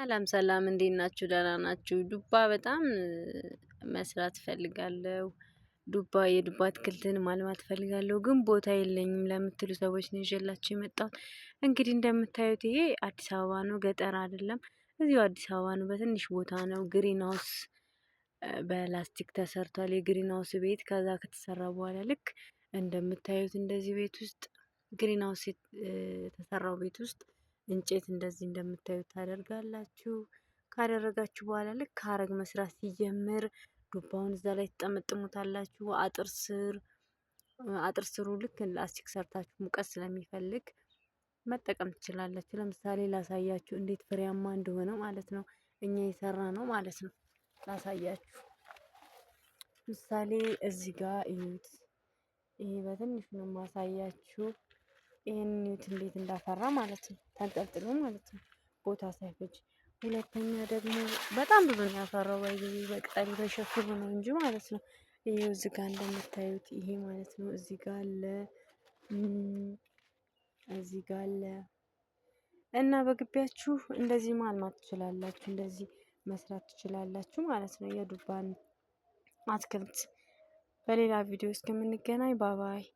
ሰላም ሰላም፣ እንዴት ናችሁ? ደህና ናችሁ? ዱባ በጣም መስራት እፈልጋለሁ። ዱባ የዱባ አትክልትን ማልማት እፈልጋለሁ፣ ግን ቦታ የለኝም ለምትሉ ሰዎች ነው ይዤላችሁ የመጣሁት። እንግዲህ እንደምታዩት ይሄ አዲስ አበባ ነው፣ ገጠር አይደለም። እዚሁ አዲስ አበባ ነው፣ በትንሽ ቦታ ነው። Green house በላስቲክ ተሰርቷል። የ green house ቤት ከዛ ከተሰራ በኋላ ልክ እንደምታዩት እንደዚህ ቤት ውስጥ green house የተሰራው ቤት ውስጥ እንጨት እንደዚህ እንደምታዩት ታደርጋላችሁ። ካደረጋችሁ በኋላ ልክ ሀረግ መስራት ሲጀምር ዱባውን እዛ ላይ ትጠመጥሙታላችሁ። አጥር ስር አጥር ስሩ ልክ ላስቲክ ሰርታችሁ ሙቀት ስለሚፈልግ መጠቀም ትችላላችሁ። ለምሳሌ ላሳያችሁ እንዴት ፍሬያማ እንደሆነ ማለት ነው። እኛ የሰራ ነው ማለት ነው። ላሳያችሁ ምሳሌ እዚህ ጋር እዩት። ይሄ በትንሹ ነው ማሳያችሁ። ይሄን እዩት እንዴት እንዳፈራ ማለት ነው። ተንጠልጥሎ ማለት ነው ቦታ ሳይፈጅ። ሁለተኛ ደግሞ በጣም ብዙ ነው ያፈራው። ባይገቢ በቅጠሉ ተሸፍኖ ነው እንጂ ማለት ነው። ይሄው እዚህ ጋር እንደምታዩት ይሄ ማለት ነው። እዚህ ጋር አለ፣ እዚህ ጋር አለ እና በግቢያችሁ እንደዚህ ማልማት ትችላላችሁ። እንደዚህ መስራት ትችላላችሁ ማለት ነው። የዱባን አትክልት በሌላ ቪዲዮ እስከምንገናኝ bye bye።